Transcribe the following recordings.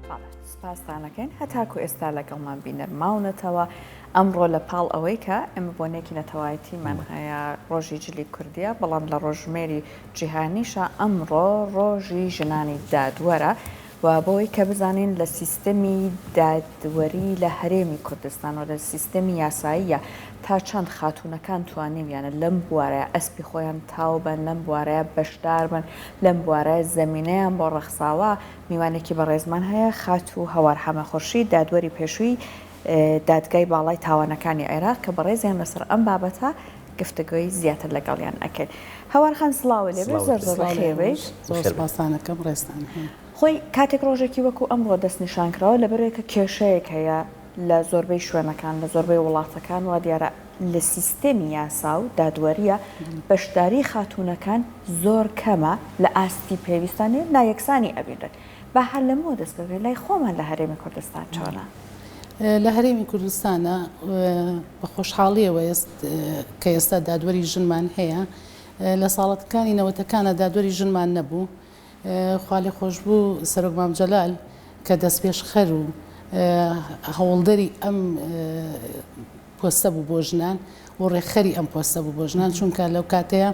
بەڵێ سوپاستان ئەکەین هەتاکو ئێستا لەگەڵمان بینەر ماونەتەوە ئەمڕۆ لە پاڵ ئەوەی کە ئێمە بۆنەیەکی نەتەوایەتیمان هەیە ڕۆژی جلی کوردیە بەڵام لە ڕۆژژمێری جیهانیشا ئەمڕۆ ڕۆژی ژنانی دادوەرە و بۆی کە بزانین لە سیستەمی دادوەری لە هەرێمی کوردستان و لە سیستەمی یاساییە تا چەند خاتوونەکان توانیویانە لەم بوارەیا ئەسپی خۆیان تاو بەن لەم بوارەیا بەشدار بن لەم بوارەیا زەمینەیان بۆ ڕەخساوە میوانێکی بەڕێزمان هەیە خاتوو هەوار حەمە خورشید دادوەری پێشووی دادگای باڵای تاوانەکانی عێراق کە بەڕێزیان لەسەر ئەم بابەتە گفتوگۆی زیاتر لەگەڵیان ئەکەین. هەوار خان سڵاوت لێبێ زۆر زۆر بەخێر بێیت. زۆر سوپاستان ئەکەم ڕێزتان هەیە. خۆی کاتێک ڕۆژێکی وەکو ئەمڕۆ دەستنیشان کراوە لەبەرئەوەی کە کێشەیەک هەیە لە زۆربەی شوێنەکان لە زۆربەی وڵاتەکان وا دیارە لە سیستێمی یاسا و دادوەرییە بەشداری خاتوونەکان زۆر کەمە لە ئاستی پێویستا نیە نایەکسانی ئەبینرێت با هەر لەمەوە دەست پێ بکەین لای خۆمان لە هەرێمی کوردستان چۆنە؟ لە هەرێمی کوردستانە بە خۆشحاڵیەوە کە ئێستا دادوەری ژنمان هەیە لە ساڵەتەکانی نەوەتەکانە دادوەری ژنمان نەبوو خوالێخۆشبوو سەرۆک مام جەلال کە دەستپێشخەر و هەوڵدەری ئەم پۆستە بوو بۆ ژنان و ڕێکخەری ئەم پۆستە بوو بۆ ژنان چونکە لەو کاتەیە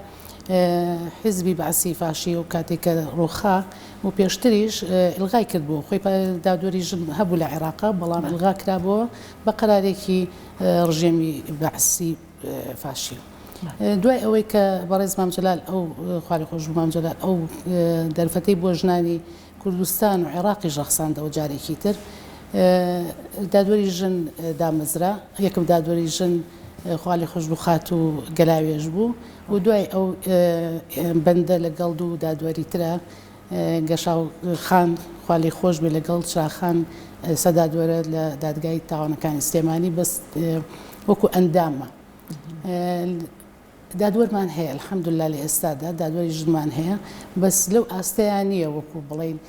حیزبی بەعسی فاشی و کاتێک کە ڕوخا و پێشتریش ئیلغای کردبوو خۆی دادوەری ژن هەبوو لە عێراقا بەڵام ئیلغا کرابەوە بە قەرارێکی ڕژێمی بەعسی فاشی. دوای ئەوەی کە بەڕێز مام جەلال ئەو خوالێخۆشبوو مام جەلال ئەو دەرفەتەی بۆ ژنانی کوردستان و عێراقیش ڕەخساندەوە جارێکی تر دادوەری ژن دامەزرا یەکەم دادوەری ژن خوالێخۆشبوو خاتوو گەلاوێژ بوو و دوای ئەو بەندە لەگەڵ دوو دادوەری ترە گەشاو خان خوا لێی خۆش بێ لەگەڵ چراخان ئێستا دادوەرە لە دادگای تاوانەکانی سلێمانی بەس وەکو ئەندامە دادوەرمان هەیە الحمدلله لە ئێستادا دادوەری ژنمان هەیە بەس لەو ئاستەیان نییە وەکو بڵین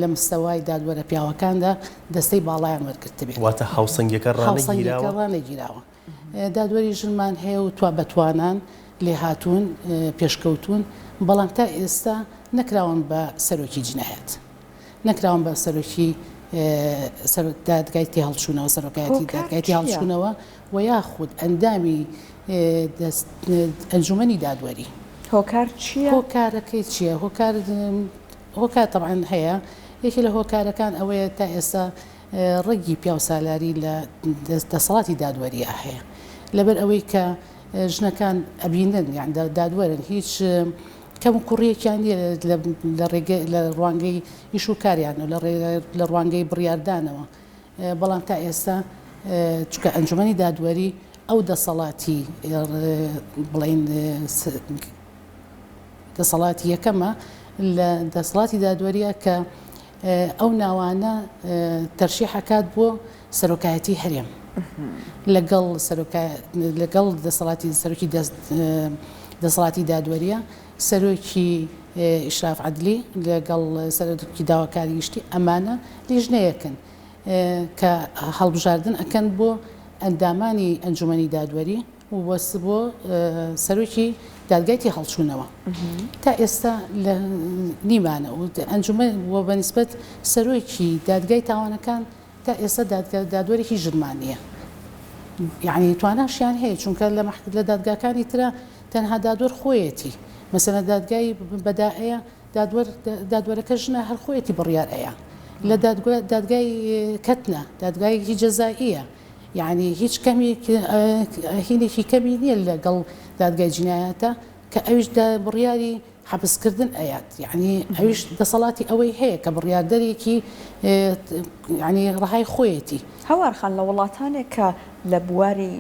لە مستەوای دادوەرە پیاوەکاندا دەستەی باڵایان وەرگرتبێت واتە هاوسەنگیەکە ڕانەگیراوە ڕانەگیراوە دادوەری ژنمان هەیە و توا بەتوانان، لێهاتوون، پێشکەوتوون، بەڵام تا ئێستا نەکراون بە سەرۆکی جینایەت، نەکراون بە سەرۆکی دادگای تێهەڵچوونەوە، سەرۆکایەتی دادگای تێهەڵچوونەوە و یاخود ئەندامی ئەنجومەنی دادوەری. هۆکار چییە؟ هۆکارەکەی چییە؟ هۆکار هۆکار تەبعەن هەیە، یەکێ لە هۆکارەکان ئەوەیە تا ئێستا ڕەگی پیاوسالاری لە دەسەڵاتی دادوەرییا هەیە لەبەر ئەوەی کە ژنەکان ئەبینن یان دادوەرن هیچ کەم و کوڕیەکیان نییە لە ڕێگە لە ڕوانگەی ئیش و کاریانەوە لە ڕوانگەی بڕیاردانەوە بەڵام تا ئێستا چونکە ئەنجومەنی دادوەری ئەو دەسەڵاتی بڵین دەسەڵاتی یەکەمە لە دەسەڵاتی دادوەریە کە ئەو ناوانە تەرشیح ئەکات بۆ سەرۆکایەتی هەرێم لەگەڵ لەگەڵ دەسەڵاتی سەرۆکی دەسەڵاتی دادوەریە سەرۆکی ئیشراف عەدلی لەگەڵ سەرۆکی داواکاری گشتی ئەمانە لیژنەیەکن کە هەڵبژاردن ئەکەن بۆ ئەندامانی ئەنجومەنی دادوەری و بۆ سەرۆکی دادگای تێهەڵچوونەوە تا ئێستا لە نیمانە و ئەنجومەن و بە نیسبەت سەرۆکی دادگای تاوانەکان تا ئێستا دادگا دادوەرێکی ژنمان نییە یعنی تواناشیان هەیە چونکە لە لە دادگاکانی ترە تەنها دادوەر خۆیەتی مەسەلەن دادگای بەدائەیە دادوەر دادوەرەکە ژنە هەر خۆیەتی بڕیار ئەیا لە دادگا دادگای کەتنە دادگایەکی جەزائیە یەعنی هیچ کەمیک هینێکی کەمی نییە لەگەڵ دادگای جینایەتە کە ئەویش بڕیاری حەبسکردن ئەیات یەعنی ئەویش دەسەڵاتی ئەوەی هەیە کە بڕیاردەرێکی یەعنی ڕەهای خۆیەتی. هەوار خان لە وڵاتانێک کە لە بواری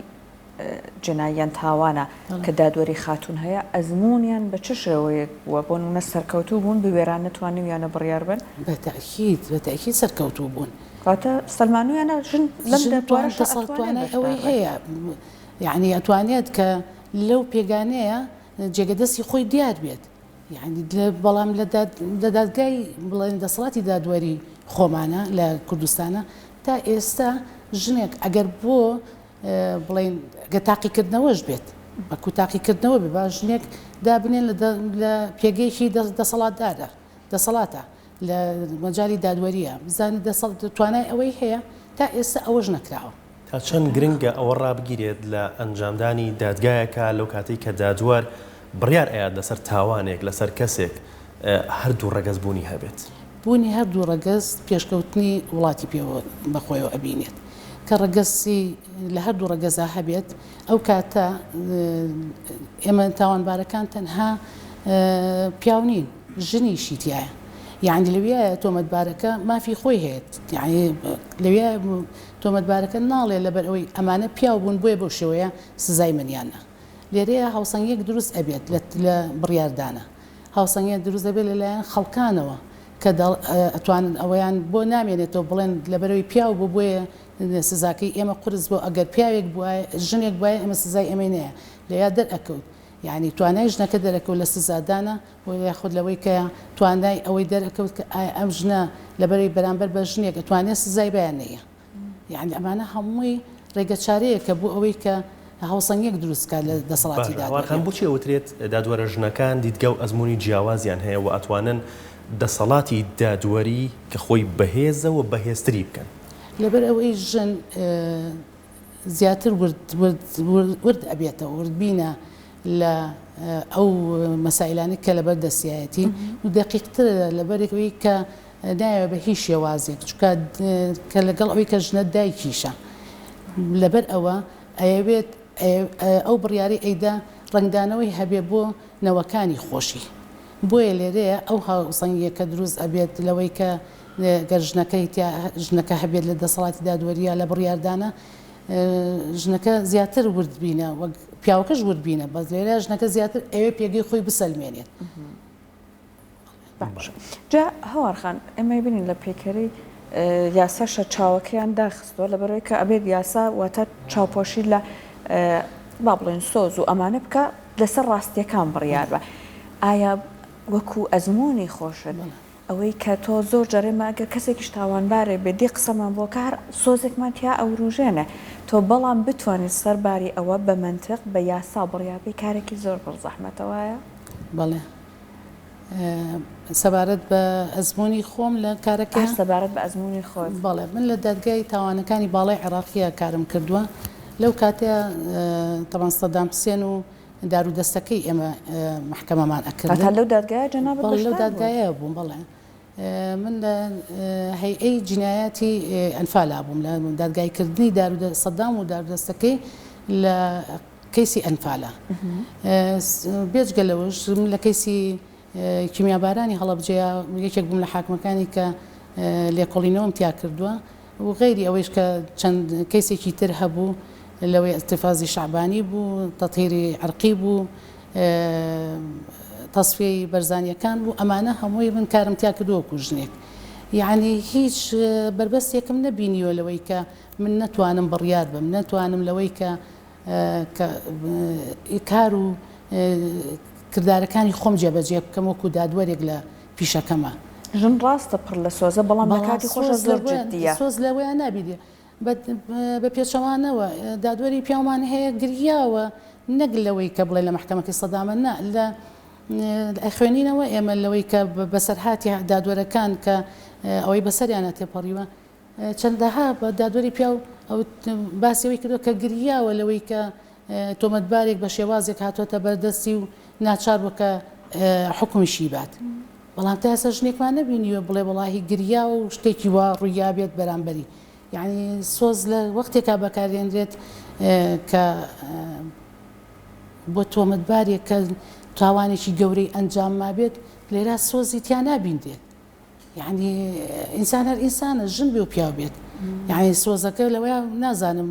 جناییان تاوانە کە دادوەری خاتوون هەیە ئەزموونیان بە چ شێوەیەک بووە؟ بۆ نموونە سەرکەوتوو بوون بوێرانە توانیویانە بڕیار بەن؟ بە تەئکید بە تەئکید سەرکەوتوو بوون. کەواتە سەلمانویانە ژن لەم ژن بوارەشدا دەسەڵات ئەتوانێت توانای بەشدار ئەوەی بێت. هەیە یەعنی ئەتوانێت کە لەو پێگانەیە جێگە دەستی خۆی دیار بێت یەعنی بەڵام لە داد لە دادگای بڵێن دەسەڵاتی دادوەری خۆمانە لە کوردستانە تا ئێستا ژنێک ئەگەر بۆ بڵێین گەر تاقیکردنەوەش بێت بەکو تاقیکردنەوە بێ با ژنێک دابنێن لە پێگەیەکی دەسەڵاتدارە دەسەڵاتە. لە مەجالی دادوەریە بزانێت دەسەڵ توانای ئەوەی هەیە تا ئێستا ئەوەش نەکراوە. تا چەند گرنگە ئەوە ڕابگیرێت لە ئەنجامدانی دادگایەکا لەو کاتەی کە دادوەر بڕیار ئەیات لەسەر تاوانێک لەسەر کەسێک هەردوو ڕەگەز بوونی هەبێت؟ بوونی هەردوو ڕەگەز پێشکەوتنی وڵاتی پێوە بەخۆیەوە ئەبینێت. کە ڕەگەزی لە هەردوو ڕەگەزا هەبێت ئەو کاتە ئێمە تاوانبارەکان تەنها پیاو نین ژنیشی تیایە یعنی لەویایە تۆمەتبارەکە مافی خۆی هەیە یعنی لەویایە تۆمەتبارەکە ناڵێ لەبەر ئەوەی ئەمانە پیاو بوون بۆیە بەو شێوەیە سزای منیان نا لێرەیە هاوسەنگیەک دروست ئەبێت لە بڕیاردانە هاوسەنگیەک دروست دەبێت لەلایەن خەڵکانەوە کە ئەتوانن ئەوەیان بۆ نامێنێتەوە بڵێن لەبەرئەوەی پیاو بوو بۆیە سزاکەی ئێمە قورس بوو ئەگەر پیاوێک بوایە ژنێک بوایە ئێمە سزای ئێمەی نەیە لەویا دەرئەکەوت یانی توانای ژنەکە دەرەکەوت لە سزادانە و یاخود لەوەی کە توانای ئەوەی دەرئەکەوت کە ئایا ئەم ژنە لەبەرئەوەی بەرامبەر بە ژنێک ئەتوانێت سزای با یان نەیە. یانی ئەمانە هەمووی ڕێگە چارەیەکە بۆ ئەوەی کە هاوسەنگیەک دروست بکات لە دەسەڵاتی باشە هەوار خان دادوەریە. بۆچی ئەوترێت دادوەرە ژنەکان دیدگا و ئەزموونی جیاوازیان هەیە و ئەتوانن دەسەڵاتی دادوەری کە خۆی بەهێزە و بەهێزتری بکەن؟ لەبەر ئەوەی ژن زیاتر ورد ورد ورد ئەبێتەوە، وردبینە لە ئەو مەسائیلانەی کە لەبەر دەستیایەتی و دەقیقترە لەبەر ئەوەی کە نایەوێت بە هیچ شێوازێک چونکە کە لەگەڵ ئەوەی کە ژنە دایکیشە لەبەر ئەوە ئەیەوێت ئەو بڕیارەی ئەیدا ڕەنگدانەوەی هەبێ بۆ نەوەکانی خۆشی بۆیە لێرەیە ئەو هاوسەنگیە کە دروست ئەبێت لەوەی کە گەر ژنەکەی تیا ژنەکە هەبێت لە دەسەڵاتی دادوەریە لە بڕیاردانە ژنەکە زیاتر وردبینە وەک پیاوەکەش وردبینە بەس لێرە ژنەکە زیاتر ئەوێ پێگەی خۆی بسەلمێنێت. باشە جا هەوار خان ئێمە بینین لە پەیکەرەی یاساشە چاوەکەیان داخستووە لەبەرەوەی کە ئەبێت یاسا واتە چاوپۆشی لە با بڵێن سۆز و ئەمانە بکە لەسەر ڕاستیەکان بڕیار بە ئایا وەکو ئەزمموی خۆشت ئەوەی کە تۆ زۆر جارێ مە ئەگەر کەسێکیش تاوانبارێ بێ دێ قسەمان بۆ کە هەر سۆزێکمان تیا ئەوروژێنێ تۆ بەڵام بتوانیت سەرباری ئەوە بە مەنتق بە یاسا بڕیار بەی کارێکی زۆر پڕ زەحمەتە وایە؟ بەڵێ سەبارەت بە ئەزموونی خۆم لە کارەکەیا؟ هەر سەبارەت بە ئەزموونی خۆت. بەڵێ من لە دادگای تاوانەکانی باڵای عێڕاقییە کارم کردووە لەو کاتەیا تەبعەن سەدام حسێن و دارودەستەکەی ئێمە مەحکەمەمان ئەکردن. هەتا لەو دادگایە جەنابت بەڵێ لەو بەشدار بوویت؟ دادگایە بووم بەڵێ. من لە هەیئەی جینایاتی ئەنفالا بووم لە دادگایکردنی دارودە سەدام و دارودەستەکەی لە کەیسی ئەنفالا. بێجگە لەوەش من لە کەیسی کیمیابارانی هەڵەبجەیا یەکێک بووم لە حاکمەکانی کە لێکۆڵینەوەم تیا کردووە. و غەیری ئەوەیش کە چەند کەیسێکی تر هەبوو لەوەی ئیستیفازی شەعبانی بوو، تەتهیری عرقی بوو، تەسفیەی بەرزانیەکان بوو، ئەمانە هەمووی من کارم تیا کردووە وەکوو ژنێک. یەعنی هیچ بەربەستێکم نەبینیوە لەوەی کە من نەتوانم بڕیار بەم، نەتوانم لەوەی کە کە کار و کردارەکانی خۆم جێبەجێ بکەم وەکوو دادوەرێک لە پیشەکەمە. ژن ڕاستە پڕ لە سۆزە بەڵام لە کاتی خۆشا زۆر جدیە. سۆز لەوەیا نابینرێ بە پێچەوانەوە دادوەری پیاومان هەیە گریاوە نەک لەوەی کە بڵێ لە مەحکەمەکەی سەدامە نا لە ئەخوێنینەوە ئێمە لەوەی کە بەسەرهاتی دادوەرەکان کە ئەوەی بەسەریانە تێپەڕیوە چەندەها دادوەری پیاو ئەو باسی ئەوەی کردووە کە گریاوە لەوەی کە تۆمەتبارێک بە شێوازێک هاتووەتە بەردەستی و ناچار بووە کە حوکمیشی بات. بەڵام تا ئێستا ژنێکمان نەبینیوە بڵێ وەڵاهی گریاوە و شتێکی وا ڕوویابێت بەرامبەری. یەعنی سۆز لە وەختێکا بەکاردێنرێت کە بۆ تۆمەتبارێک کە تاوانێکی گەورەی ئەنجام مابێت لێرە سۆزی تیا نابینرێت. یەعنی ئینسان هەر ئینسانە ژن بێ و پیاو بێت یەعنی سۆزەکە لەوەیا نازانم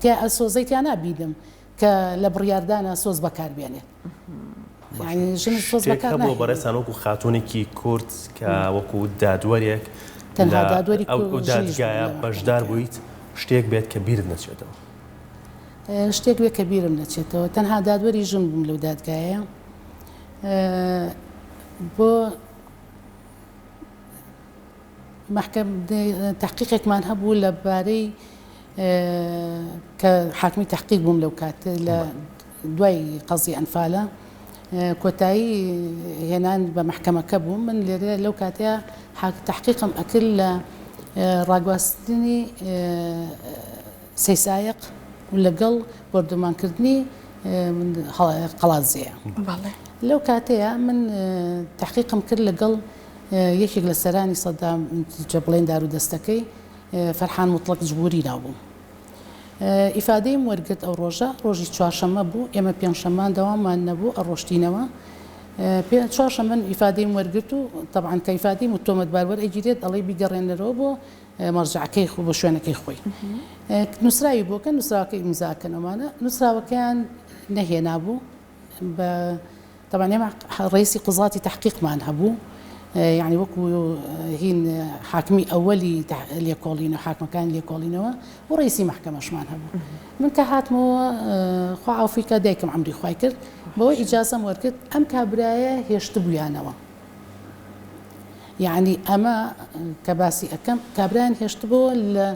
تیا سۆزەی تیا نابینم کە لە بڕیاردانە سۆز بەکار بێنێت یەعنی ژن سۆز شتێک بەکار هەبووە ناهێنێت. بەڕێزتان وەکو خاتوونێکی کورد کە وەکو دادوەرێک تەنها لە دادوەری ئەو ژنیش بووم دادگایە لە مەحکەمەکەیا. بەشدار بوویت شتێک بێت کە بیرت نەچێتەوە؟ شتێک بێت کە بیرم نەچێتەوە تەنها دادوەری ژن بووم لەو دادگایە بۆ مەحکەم تەحقیقێکمان هەبوو لە بارەی کە حاکمی تەحقیق بووم لەو کات لە دوای قەزی ئەنفالە. کۆتایی هێنان بە مەحکەمەکە بوو من لێرە لەو کاتەیا تەحقیقم ئەکرد لە ڕاگواستنی سەیسایەق و لەگەڵ بۆردومانکردنی قەڵادزێ. لەو کاتەیا من تەحقیقم کرد لەگەڵ یەکێک لە سەرانی سەدام جە بڵێن دارودەستەکەی فەرحان موتڵەق جبوری ناوبوو. ئیفادەیم وەرگرت ئەو ڕۆژە، ڕۆژی چوارشەممە بوو، ئێمە پێنجشەممان دەواممان نەبوو ئەڕۆشتینەوە. چوارشەممە من ئیفادەیم وەرگرت و تەبعەن کە ئیفادەی تۆمەتبار وەرئەگیرێت ئەڵێی بیگەڕێنەرەوە بۆ مەرجەعەکەی خۆ بۆ شوێنەکەی خۆی. نووسراوی بۆ کەن نووسراوەکە ئیمزا کەن ئەمانە نووسراوەکەیان نەهێنابوو بە تەبعەن ئێمە ڕەئیسی قوزاتی تەحقیقمان هەبوو یانی وەکو هین حاکمی ئەوەلی لێکۆڵینەوە حاکمەکانی لێکۆڵینەوە و ڕەئیسی مەحکەمەشمان هەبوو من کە هاتمەوە خوا عەفوی کا دایکم عەمری خوای کرد بەوە ئیجازەم وەرگرت ئەم کابرایە هێشتبوویانەوە یعنی ئەمە کە باسی ئەکەم کابرایان هێشتبەوە لە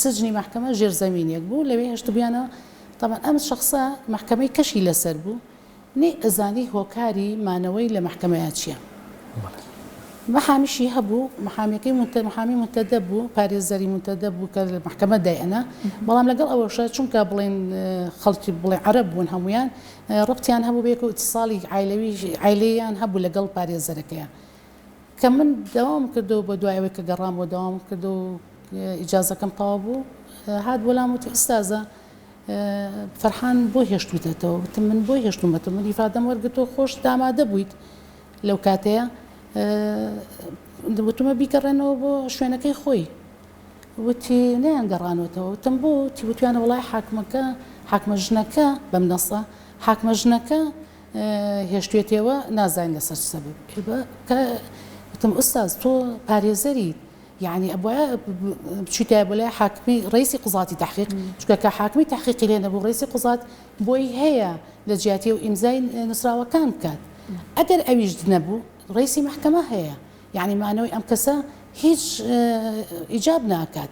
سجنی مەحکەمە ژێرزەمینێک بوو لەوێ هێشتبوویانەوە تەبعەن ئەم شەخسە مەحکەمەی کەشی لەسەر بوو نەی ئەزانی هۆکاری مانەوەی لە مەحکەمەیا چیە. محامیشی هەبوو، محامیەکەی محامی مونتەدەب بوو، پارێزەری مونتەدەب بوو کە لە مەحکەمە دایئەنا، بەڵام لەگەڵ ئەوەشا چونکە بڵێن خەڵکی بڵێن عەرەب بوون هەموویان ڕەبتیان هەبوو بەیەکەوە ئیتساڵی عایلەوی عایلەییان هەبوو لەگەڵ پارێزەرەکەیا. کە من دەوام کردەوە بە دوای ئەوەی کە گەڕامەوە دەوام کردەوە ئیجازەکەم تەواو بوو هات بۆ لام وتی ئوستازە فەرحان بۆ هێشتووتەتەوە؟ وتم من بۆ هێشتوومەتەوە من ئیفادەم وەرگرتووە خۆشت ئامادە بوویت لەو کاتەیە وتمە بیگەڕێنەوە بۆ شوێنەکەی خۆی وتی نەیان گەڕانەوەتەوە وتم بۆ وتی وتویانە وڵای حاکمەکە حاکمە ژنەکە بەم نەسە حاکمە ژنەکە هێشتێتەوە نازانین لەسەر سەبەب وتم ئوستاز تۆ پارێزەریت یەعنی ئەبوایە بچیتایە بۆ لای حاکمی ڕەیسی قوزاتی تەحقیق چونکە کە حاکمی تەحقیقی لێ نەبوو ڕەیسی قوزات بۆی هەیە لە جیاتی ئەو ئیمزای نووسراوەکان بکات ئەگەر ئەویش نەبوو ڕەیسی مەحکەمە هەیە یەعنی مانەوەی ئەم کەسە هیچ ئیجاب ناکات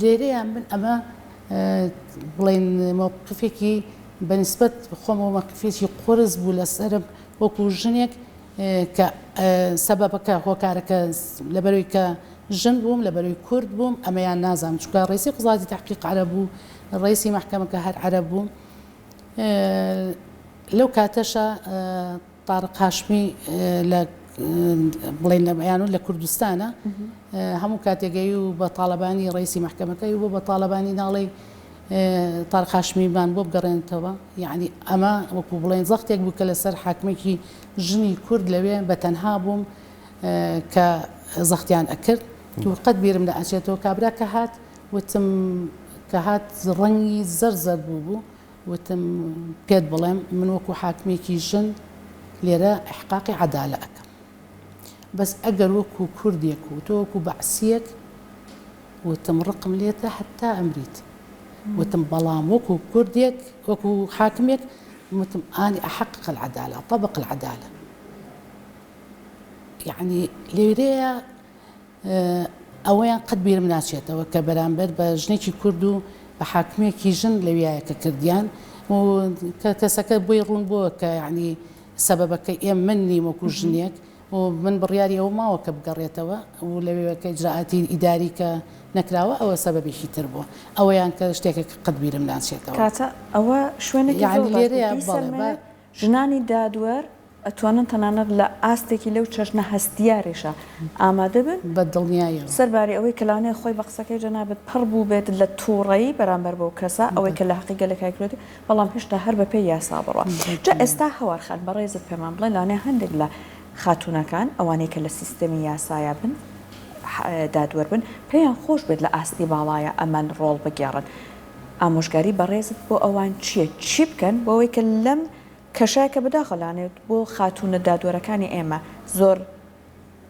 لێرەیە من ئەمە بڵێن مەوقفێکی بەنسبەت خۆمەوە مەوقفێکی قورس بوو لەسەرم وەکو ژنێک کە سەبەبەکە هۆکارەکە لەبەرەوەی کە ژن بووم لەبەرەوەی کورد بووم ئەمەیان نازانم چونکە ڕەیسی قوزاتی تەحقیق عەرەب بوو ڕەیسی مەحکەمەکە هەر عەرەب بوو لەو کاتەشا تارق هاشمی لە بڵێن لە یان لە کوردستانە هەموو کاتێگەی و بە تاڵەبانی ڕەیسی مەحکەمەکەی و بۆ بە تاڵەبانی ناڵێی تارق هاشمیمان بۆ بگەڕێنێتەوە، یەعنی ئەمە وەکو بڵێن زەختێک بوو کە لەسەر حاکمێکی ژنی کورد لەوێ بە تەنها بووم کە زەختیان ئەکرد و قەت بیرم نەئەچێتەوە کابرا کە هات وتم کە هات ڕەنگی زەرد زەرد بوو بوو وتم پێت بڵێم من وەکو حاکمێکی ژن لێرە ئیحقاقی عەدالە ئەکەم بەس ئەگەر وەکو کوردێک و تۆ وەکو بەعسیەک وتم ڕقم لێتە هەتا ئەمریت. وتم بەڵام وەکو کوردێک وەکو حاکمێک وتم ئانی ئەحقق العدالە اطبق العدالە یەعنی لێرەیە ئەوەیان قەت بیرم ناچێتەوە کە بەرامبەر بە ژنێکی کورد و بە حاکمێکی ژن لەویایە کە کردیان و کە کەسەکە بۆی ڕوون بووە کە یەعنی سەبەبەکەی ئێم من نیم وەکو ژنێک و من بڕیاری ئەوە ماوە کە بگەڕێتەوە و لەوێوە کە ئیجرائاتی ئیداری کە نەکراوە ئەوە سەبەبێکی تر بووە ئەوەیان کە شتێکە کە قەت بیرم ناچێتەوە. کاتە ئەوە شوێنێکی یەعنی زۆر باش بوو لێرەیە بەڵێ با. بیسەلمێنێت ژنانی دادوەر ئەتوانن تەنانەت لە ئاستێکی لەو چەشنە هەستیاریشا ئامادە بن. بە دڵنیایەوە. سەرباری ئەوەی کە لەوانەیە خۆی بە قسەکەی جەنابت پڕ بووبێت لە تووڕەیی بەرامبەر بەو کەسە ئەوەی کە لە هەقی گەلەکای کردووەتی بەڵام هێشتا هەر بەپێی یاسا بڕوا. جا ئێستا هەوار خان بەڕێزت پێمان بڵێ لەوانەیە هەندێک لە خاتوونەکان ئەوانەی کە لە سیستەمی یاسایا بن دادوەر بن پێیان خۆش بێت لە ئاستی باڵایا ئەمان ڕۆڵ بگێڕن ئامۆژگاری بەڕێزت بۆ ئەوان چییە چی بکەن بۆ ئەوەی کە لەم کەشە کە بەداخەوە لەوانەیە بۆ خاتوونە دادوەرەکانی ئێمە زۆر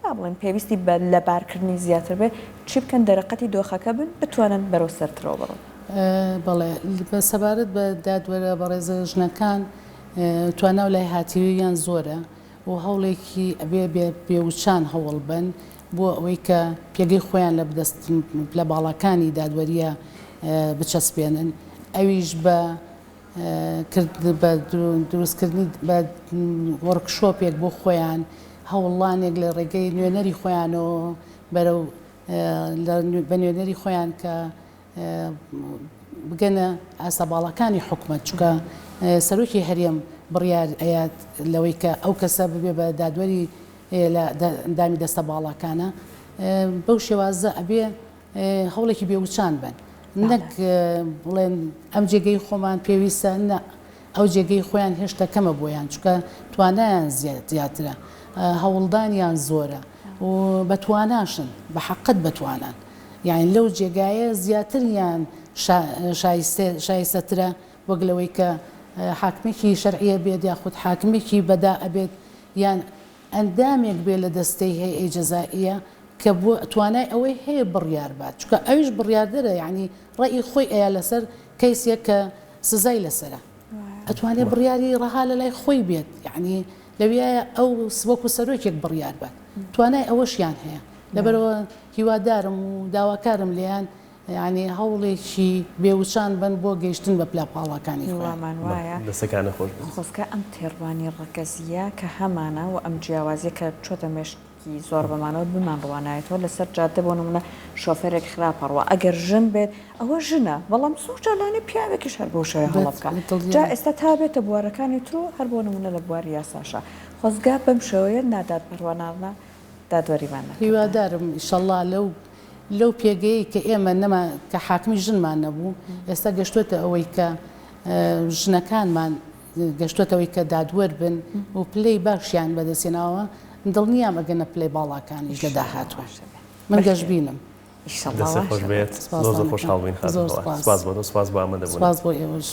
با بڵێین پێویستی بە لەبارکردنی زیاتر بێت، چی بکەن دەرەقەتی دۆخەکە بن بتوانن بەرەو سەرترەوە بڕۆن؟ بەڵێ، سەبارەت بە دادوەرە بەڕێزە ژنەکان توانا و لایهاتووییان زۆرە و هەوڵێکی ئەبێ بێ وچان هەوڵ بەن بۆ ئەوەی کە پێگەی خۆیان لە بدەست پلە باڵاکانی دادوەرییە بچەسپێنن ئەویش بە. کرد بە دروستکردنی بە وۆرکشۆپێک بۆ خۆیان هەوڵانێک لە ڕێگەی نوێنەری خۆیانەوە بەرەو بە نوێنەری خۆیان کە بگەنە ئاستە باڵاکانی حکومەت چونکە سەرۆکی هەرێم بڕیار ئەیات لەوەی کە ئەو کەسە ببێ بە دادوەری لە ئەندامی دەستە باڵاکانە بەو شێوازە ئەبێ هەوڵێکی بێوچان بن نەک بڵێن ئەم جێگەی خۆمان پێویستە نە ئەو جێگەی خۆیان هێشتا کەمە بۆیان چونکە توانایان زیاترە هەوڵدانیان زۆرە و بەتواناشن بە حەقت بەتوانان یانی لەو جێگایە زیاتریان شایستەترە وەک لەوەی کە حاکمێکی شەرعیە بێت یاخود حاکمێکی بەدا ئەبێت یان ئەندامێک بێت لە دەستەی هەیئەی جەزائیە کە بۆ توانای ئەوەی هەیە بڕیار بات چونکە ئەویش بڕیاردەرە یانی ڕەئی خۆی ئەیا لەسەر کەیسێک کە سزای لەسەرە ئەتوانێ بڕیاری ڕەها لەلای خۆی بێت یانی لەویایە ئەو وەکو سەرۆکێک بڕیار بات توانای ئەوەشیان هەیە لەبەرئەوە هیوادارم و داواکارم لێیان یانی هەوڵێکی بێ وچان بەن بۆ گەیشتن بە پلە باڵاکانی خۆیان. هیوامان وایە. دەستەکانت خۆش بێت. خۆزگە ئەم تێڕوانی ڕەگەزییە کە هەمانە و ئەم جیاوازیە کە چۆتە مێشکی زۆربەمانەوە بمانڕوانایەتەوە لەسەر جادە بۆ نمونە شۆفێرێک خراپ ئەڕوا ئەگەر ژن بێت ئەوە ژنە بەڵام زۆر جار لەوانەیە پیاوێکیش هەر بەو شێوەیە هەڵە بکا جا ئێستا تا بێتە بوارەکانی تر و هەر بۆ نمونە لە بواری یاساشا خۆزگە بەم شێوەیە نادادپەروەرانە دادوەریمان نەکردایە. هیوادارم ئیشەڵا لەو لەو پێگەیەی کە ئێمە نەما کە حاکمی ژنمان نەبوو ئێستا گەشتۆتە ئەوەی کە ژنەکانمان گەشتۆتە ئەوەی کە دادوەر بن و پلەی باشیان بەدەستهێناوە دڵنیام ئەگەنە پلەی باڵاکانیش لە داهاتوو من گەشبینم. ئیشەڵا دەستت واشە خۆش بێت. بێت زۆر زۆر خۆشحاڵ بووین خاتوو زۆر هەوار سپاس سپاس بۆ تۆ سپاس بۆ ئامادەبوونت. سپاس بۆ ئێوەش.